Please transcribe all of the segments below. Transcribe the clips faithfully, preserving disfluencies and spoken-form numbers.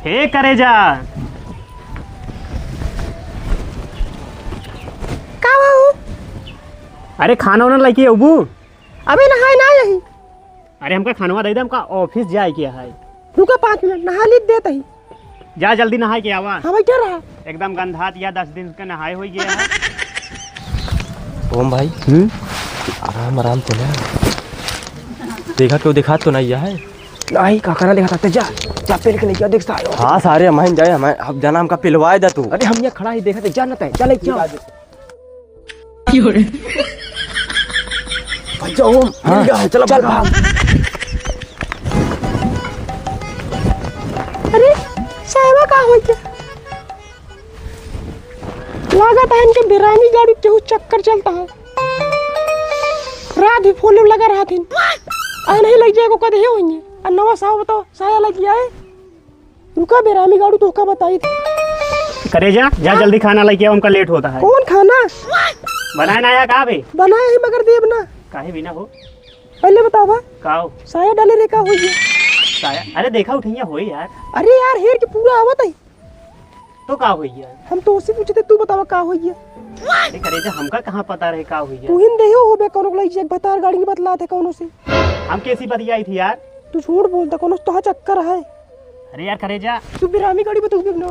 हे करेजा। का बाबू? अरे खाना वाना लइके अउबू? अबे नहाए ना यही। अरे हमका खानवा दे दे, हमका ऑफिस जाए के है। रुका पाँच मिनट, नहा ली देत ही। जा जल्दी नहाए के आवा। हाँ भाई, क्या रहा? एकदम गंधात या दस दिन के नहाए हो गया है। ओम भाई, हम्म? आराम आराम से ना। देखा क्यों दिखात तो नहीं है? नहीं, काका ना दिखाता, जा, जा पेल के लेके आ, देखता है। हाँ, सारे हम जाए, हम, अब जाना हमका पिलवाए दा तू। अरे हम यहाँ खड़ा ही देखा थे, जा ना तय, जा लेके आ। भैया ओम, हाँ। मिल गया है, चलो चल भाग। भाग। अरे, साहबा का हो गया? लागत है इनके बेरामी गाड़ी केहू चक्कर चलता है। रात भी फोन लगा रहा थी। आ नहीं लग जाए को कदे होइए। आ नवा साहब बताओ, साया लग गया है। रुका बेरामी गाड़ू तोहका बताई थी। करेजा, जा हाँ? जल्दी खाना लेके आओ, हमका लेट होता है। कौन खाना? बनाए ना आया का बे? बनाए ही मगर देब ना। काहे बिना हो? पहले बतावा। का हो? साया डाले रे का होइए? साया? अरे देखा उठैया होई यार। अरे यार हेर के पूरा आवत है। तो का होइए? हम तो उसे पूछे थे, तू बतावा का होइए? अरे करेजा हमका कहाँ पता रहे का होइए? तू हिन देहो हो बे कौनो को लई जे बतार गाड़ी की बतलात है कौनो से। हम कैसी बतियाई थी यार? तू झूठ बोलता, कौनो तोहा चक्कर है। अरे यार करेजा। तू बेरामी गाड़ी बतऊ भी ना।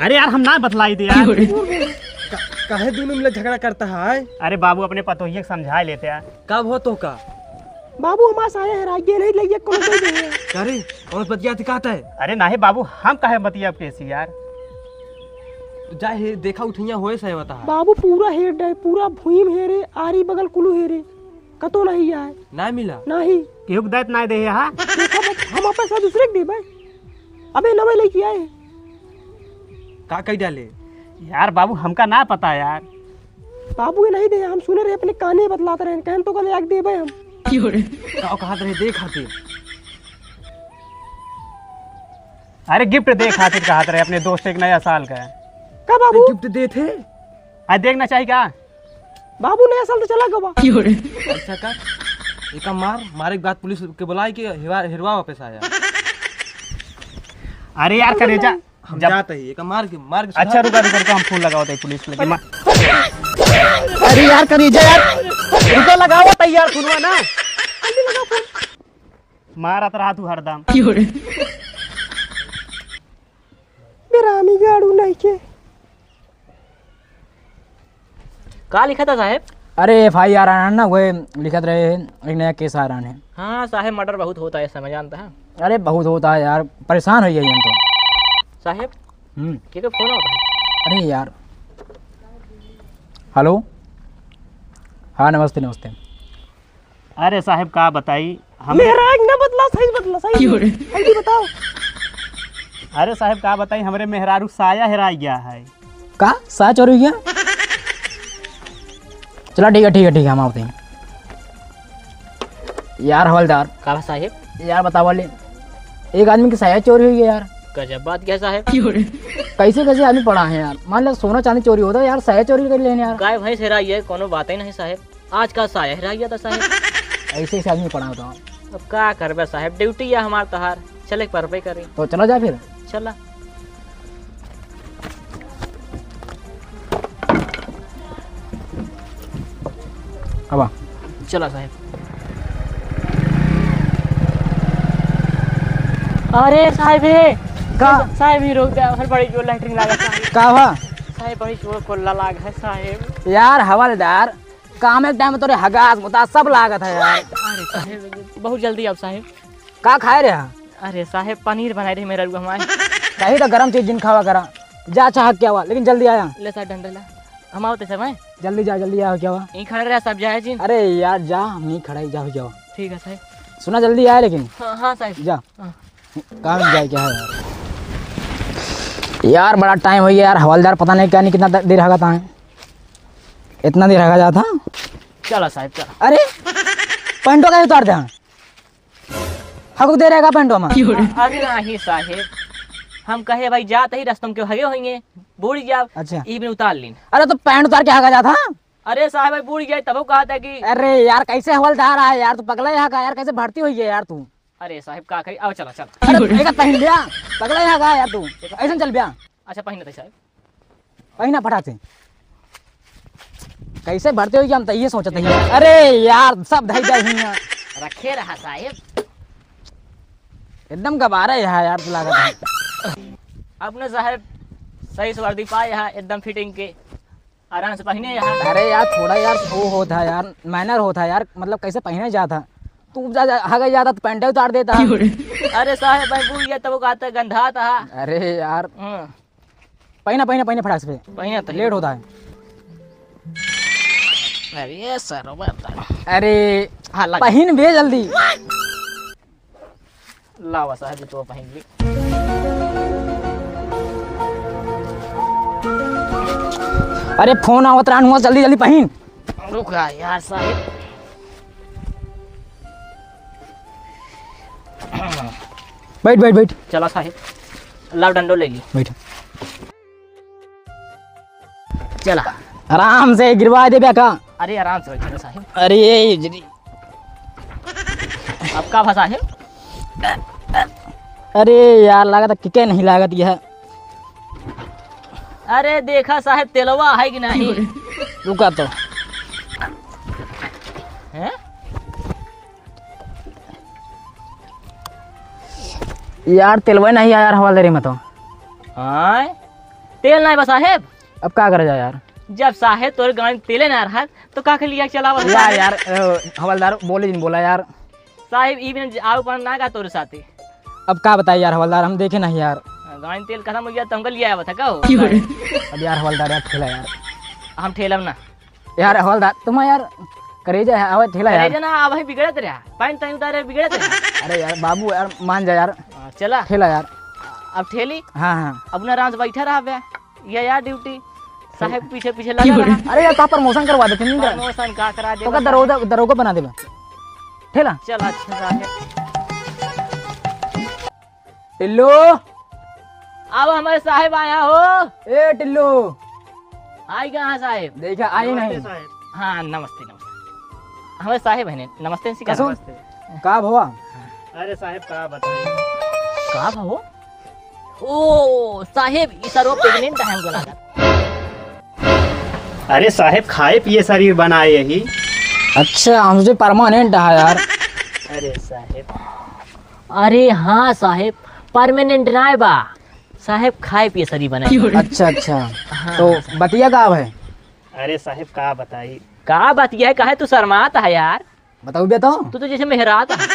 अरे यार हम ना बतलाई दे यार। क-, काहे दोनों मिले झगड़ा करता है? अरे बाबू अपने पतोहिया के समझा लेते यार। कब हो तो का? बाबू हमार साया हेराइ गया नहीं लइया कौन दे दे। अरे कौन बतिया थी कहता है? अरे नहीं बाबू हम काहे बतिया कैसी यार? जा हे देखा उठैया होए सही बता। बाबू पूरा हेर डे, पूरा भुइम हेरे, आरी बगल कुलू हेरे। कतो नहीं आए। ना मिला? नहीं। केहू के दैत ना दे, हाँ? देखा बस, हम अपन से दूसरे के देबे। अबे नवे लेके आए। का कही डाले? यार बाबू, हमका ना पता यार। बाबू ये नहीं दे, हम सुने रहे अपने काने बतलाते रहे, कहन तो कल एक देबे हम। का कहत रहे, दे खातिर? अरे गिफ्ट दे खातिर कहत रहे अपने दोस्त एक नया साल का। का बाबू? गिफ्ट दे थे? आज देखना चाहिए का? बाबू नया साल तो चला गवा। ऐसा कर, एका मार, मारे के बाद पुलिस के बुलाए के हेरवा, हेरवा वापस आया। अरे यार करेजा, हम जब जात ही, एका मार के, मार के अच्छा सुधार। रुका, रुका, रुका, हम फोन लगावत है पुलिस लेके मा-, अरे यार करेजा यार, रुका लगावत है यार फोनवा ना। मारत रहा तू हरदम। बेरामी गाड़ू नहीं के। का लिखा था साहेब? अरे एफ आई आर आना ना, वह लिखत रहे हैं, एक नया केस आ रहा है। हाँ साहेब, मर्डर बहुत होता है इस समय, जानता है? अरे बहुत होता है यार, परेशान हो गए हम तो। साहेब, हम्म। के के फोन होता है? अरे यार, हेलो, हाँ नमस्ते नमस्ते। अरे साहेब का बताई, हम मेहरारू ना बतला, सही बतला, सही क्यों रे? जल्दी बताओ। अरे साहेब का बताई, हमरे मेहरारू साया हेराइ गया है। का? साया चोरी हो गया? चला ठीक है, ठीक है, ठीक है, हम आते हैं। यार हवलदार। का बा साहेब? यार बतावा ले, एक आदमी की साया चोरी हुई है यार। गजब बात क्या साहेब? कैसे कैसे आदमी पड़ा है यार, मान लो सोना चांदी चोरी होता है यार, साया चोरी कर लेने यार। गाय भैंस हेराई है, कोनो बात ही नहीं साहेब। आज का साया हेराई गया था साहेब। ऐसे ऐसे आदमी पड़ा होता है। अब का करबे साहेब, ड्यूटी है हमार तहार, चले के परबे करी। तो चला जा फिर। चला। अब आ। चला साहेब। अरे साहेब हे। का? साहेब ही रोक दे, हर बड़ी जोर लैट्रिन लागत है। का हुआ? साहेब बड़ी जोर कोल्ला लाग है साहेब। यार हवलदार, काम एक टाइम तोरे हगास मुतास सब लागत है यार। अरे साहेब, बहुत जल्दी आओ साहेब। का खाए रहे? अरे साहेब, पनीर बनाए रहे मेहरारू हमारे। कहीं तो गरम चीज जिन खावा करा। जा चाह के आवा, लेकिन जल्दी आया। ले साहेब डंडा ला। हम आओ ते समय। जल्दी जा, जल्दी आया क्या हुआ? यहीं खड़े रहे साहेब, जाए जी। अरे यार जा, हम नहीं खड़ा ही, जा हो जाओ। ठीक है साहेब। सुना जल्दी आया लेकिन। हाँ, हाँ साहेब। जा। हाँ। काम जाए क्या है यार? यार बड़ा टाइम हो गया यार, हवलदार पता नहीं क्या नहीं कितना देर हगाता है, इतना देर हगा जाता। चला साहेब चला। अरे पैंटो का उतार दे, हाँ। हगुक दे रहेगा पैंटो में। अरे नहीं साहेब, हम कहे भाई जात ही रस्तम के हगे होंगे, बूढ़ जाओ। अच्छा। ई बिन उतार लीन। अरे तो पैंट उतार के हगा जाता। अरे साहेब भाई बूढ़ गया तब कहा था कि अरे यार कैसे हवलदार आए यार, तू पगला यहाँ का यार, कैसे भर्ती हुई है यार तू? अरे साहेब का कही, आओ चला चला। अरे एक पहन लिया। पगला यहाँ का यार तू? ऐसन चल बिया। अच्छा, पहिना था साहब। पहिना फटाक से। कैसे भरते हो कि हम तो ये सोचते हैं। अरे यार, सब धई जाए हियाँ। रखे रहा साहेब। एकदम गबारा है यार, तू लागत है। अपने साहेब सही से वर्दी पाए है, एकदम fitting के। आराम से पहिने यहाँ। अरे यार, थोड़ा यार वो होता है यार, manner होता है यार, मतलब कैसे पहिने जाता। तू जा, जा, हगे जाता तो पैंटे उतार देता। अरे साहेब, भाई भूल गया, तब वो कहता गंधाता। अरे यार। हम्म। पहिना, पहिना, पहिना फटाक से। पहिना तो। Late होता है। अरे सर, अरे हाँ, लग। पहिन बे जल्दी। लावा साहब, तो पहिन ली। अरे फोन आवत रहन हुआ, जल्दी जल्दी पहिन। रुका यार साहब। बैठ, बैठ, बैठ। चला साहब, लाव डंडो ले ली। बैठ। चला। आराम से गिरवा देबे का? अरे आराम से बैठे साहब। अरे ये जरी। अब का भा साहब? अरे यार, लागत है किके नहीं लागत यह। अरे देखा साहब, तेलवा है कि नहीं? रुका तो। हैं? यार, तेलवा नहीं आया यार, हवलदारी में तो। आय? तेल नहीं बा साहेब। अब का करा जाए यार? जब साहेब तोरे गाड़ी में तेले ना रहा, तो का के लिया चलावा यार? साहेब? यार, अ, हवलदार, बोले जिन बोला यार। साहेब, ई बिन आऊ पान ना का तोरे साथे। अब का बताई यार हवलदार, हम देखे नहीं यार। गाड़ी में तेल खत्म हो गया, तो हमको लिया आवा था का हो? अब यार हवलदार यार, ठेला यार। हम ठेलब ना। यार हवलदार, तुम यार करेजा है, आवे ठेला यार। करेजा ना, अब ही बिगड़त रहा। पानी तानी उतारे बिगड़त रहा। अरे यार बाबू यार, मान जा यार। हाँ, चला। ठेला यार। अब ठेली? हाँ, हाँ। अब ना आराम से बैठा रहा बे। ये यार duty। साहेब पीछे पीछे लगा रहा। अरे यार, का promotion करवा देते नहीं? Promotion का करा दे तो का बस। दरोगा, दरोगा बना देबे। ठेला। चल अच्छा साहेब। टिल्लू। अब हमारे साहेब आया हो। ए टिल्लू। आई कहाँ साहेब? देखा, आई नमस्ते नहीं। साहेब। हाँ, नमस्ते, नमस्ते। हमारे साहेब है ने, नमस्ते से कसो? नमस्ते। का भवा? अरे साहेब, का बताई? का भवो? ओ, साहेब, ई सरवा pregnant है हमको लागत। अरे साहेब, खाए पिए शरीर बनाए यही। अच्छा, हम सोचे permanent है यार। अरे साहेब। अरे हाँ साहेब, permanent नाय बा। साहेब खाए पिए शरीर बनाए। अच्छा, अच्छा। हाँ, तो हाँ, साहेब। बतिया का है? अरे साहेब, का बताई? का बतिया है? काहे तू शर्मात है यार? बताऊ बे तो। तू तो जैसे मेहरात है।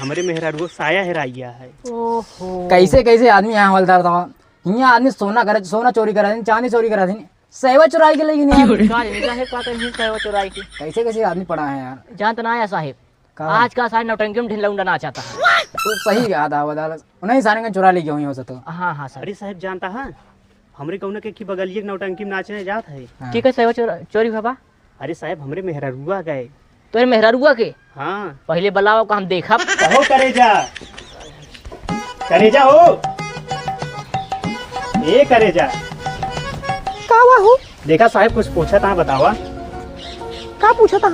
हमरे मेहरारू साया हेराइया है। ओहो। कैसे, कैसे आदमी यहाँ हवलदार था? हियाँ आदमी सोना करे, सोना चोरी करा दिन, चांदी चोरी करा दिन, सेवा चुराई के लेकिन यार। का जाने साहेब का कहीं सेवा चुराई के। कैसे, कैसे आदमी पड़ा है यार? जानत ना आया साहेब। का? आज का सारे नौटंकी में ढिल्ला उंडा नाचाता है। तू सही कहा था, बता, उन्हीं सारे के चुरा ले गए हुई हो सकता। हाँ, हाँ, साहब। अरे साहेब, जानता है, हमरे कौनो के की बगलिए के नौटंकी में नाचने जात है। हाँ। के, के सेवा चोर-, चोरी हुआ बा? अरे साहेब, हमरे मेहरारुआ गए। तोरे मेहरारुआ के? हाँ। पहले बुलाओ का हम देखब। कहो करेजा। करेजा हो। ए करेजा। का हुआ हो? देखा साहेब कुछ पूछा था, बतावा। का पूछा था?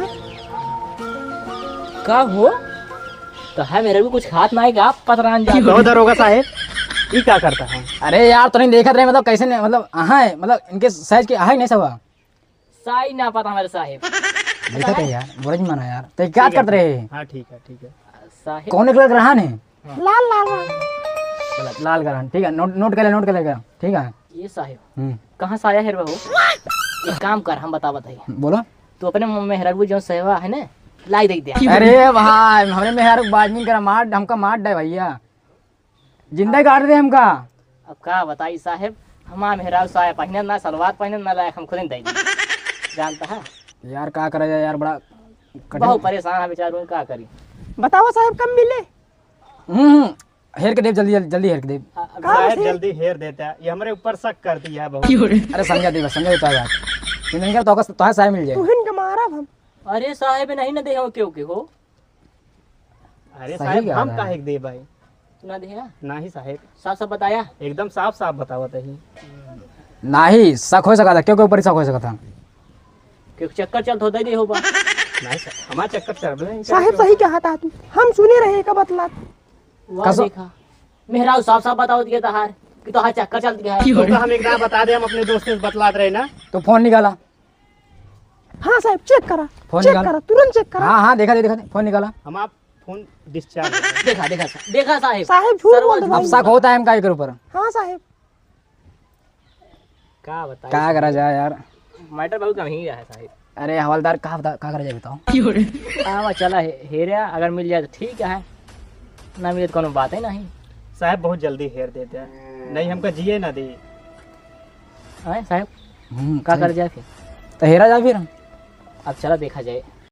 का हो? तो है मेरे को कुछ खात ना है, आप पतरान जा। कहो दरोगा साहेब, ई का करता है? अरे यार, तो नहीं देखत रहे, मतलब कैसे नहीं, मतलब अहा है, मतलब इनके size के अहा ही नहीं सवा। Size ना पता हमारे साहेब। देखत है यार, बुरा नहीं माना यार। तो क्या ठीक है, करते रहे? हाँ, ठीक है, ठीक है। साहेब। कौन एक लग रहा है? हाँ। लाल, लाल रहा। गलत, लाल का रहा, ठीक है, note, note कर ले, note कर लेगा, ठीक है। ये साहेब, हम्म। कहाँ से आया है रे बहू? एक काम कर, हम बतावत है। बोलो। तू अपने म-, मेहरारू जो सेवा है ना, लाई दे दे। अरे भाई, हमरे मेहरारू बात नहीं करा, मार, हमका मार दे भैया, जिंदा ही काट दे हमका। अब का बताई साहेब, हमार मेहरारू साया पहिने ना, सलवार पहिने ना, लायक हम खुद ही दे दी। जानता है? यार का करा जाए यार, बड़ा कठिन। बहुत परेशान है बेचारू, का करी? बताओ साहेब, कब मिले? हम्म, हम्म, हेर के देब, जल्दी, जल्दी, जल्दी हेर के देब। हाँ, अब हाँ, साहेब बस जल्दी हेर देता है, ये हमरे ऊपर शक कर दिया है बहुत। अरे समझा देबा, समझा देता है यार। जिंदगी का तोहका, तोहका साहेब मिल जाए। तुहिन के मारब हम। अरे साहेब नहीं ना दे हो, क्यों के हो? अरे सही साहेब, कहा हम है। काहे के देब भाई? तू ना दे है? नाही साहेब। साफ साफ बताया? एकदम साफ साफ बतावत है। नाही, शक हो सका था, क्यों के ऊपर ही शक हो सका था? क्यों चक्कर चलत हो, दे दे हो बा। नाही सर, हमार चक्कर चल रहे हैं। साहेब सही कहा था तू, हम सुने रहे का बतला। वाह, कसम। देखा। मेहरारू साफ साफ बतावत गया तहार कि तोहार चक्कर चलत गया है। तो हम एक ना बता दे, हम अपने दोस्त से बतलात रहे ना। तो फोन निकाला। हाँ साहेब, चेक करा। फोन चेक निकाला। करा, तुरंत चेक करा। हाँ, हाँ, देखा दे, देखा दे, फोन निकाला। हम आप फोन डिस्चार्ज। देखा, देखा सा-, देखा साहेब। साहेब, झूठ सरवा बोलत झूठ। अब शक होता है हमका एकर ऊपर। हाँ साहेब। का बताई का करा साहेब? जाए यार? मैटर बहुत गंभीर है साहेब। अरे हवलदार, का बता, का करा जाए बताओ? आवा चला हे-, हेरे, अगर मिल जाए तो ठीक है, ना मिले तो कोनो बात ही नहीं। साहेब बहुत जल्दी हेर देते हैं, नहीं हमका जिए ना दी। आए साहेब, हम्म, का सही। कर जाए फिर? तो हेरा जाए फिर हम। अब चला देखा जाए।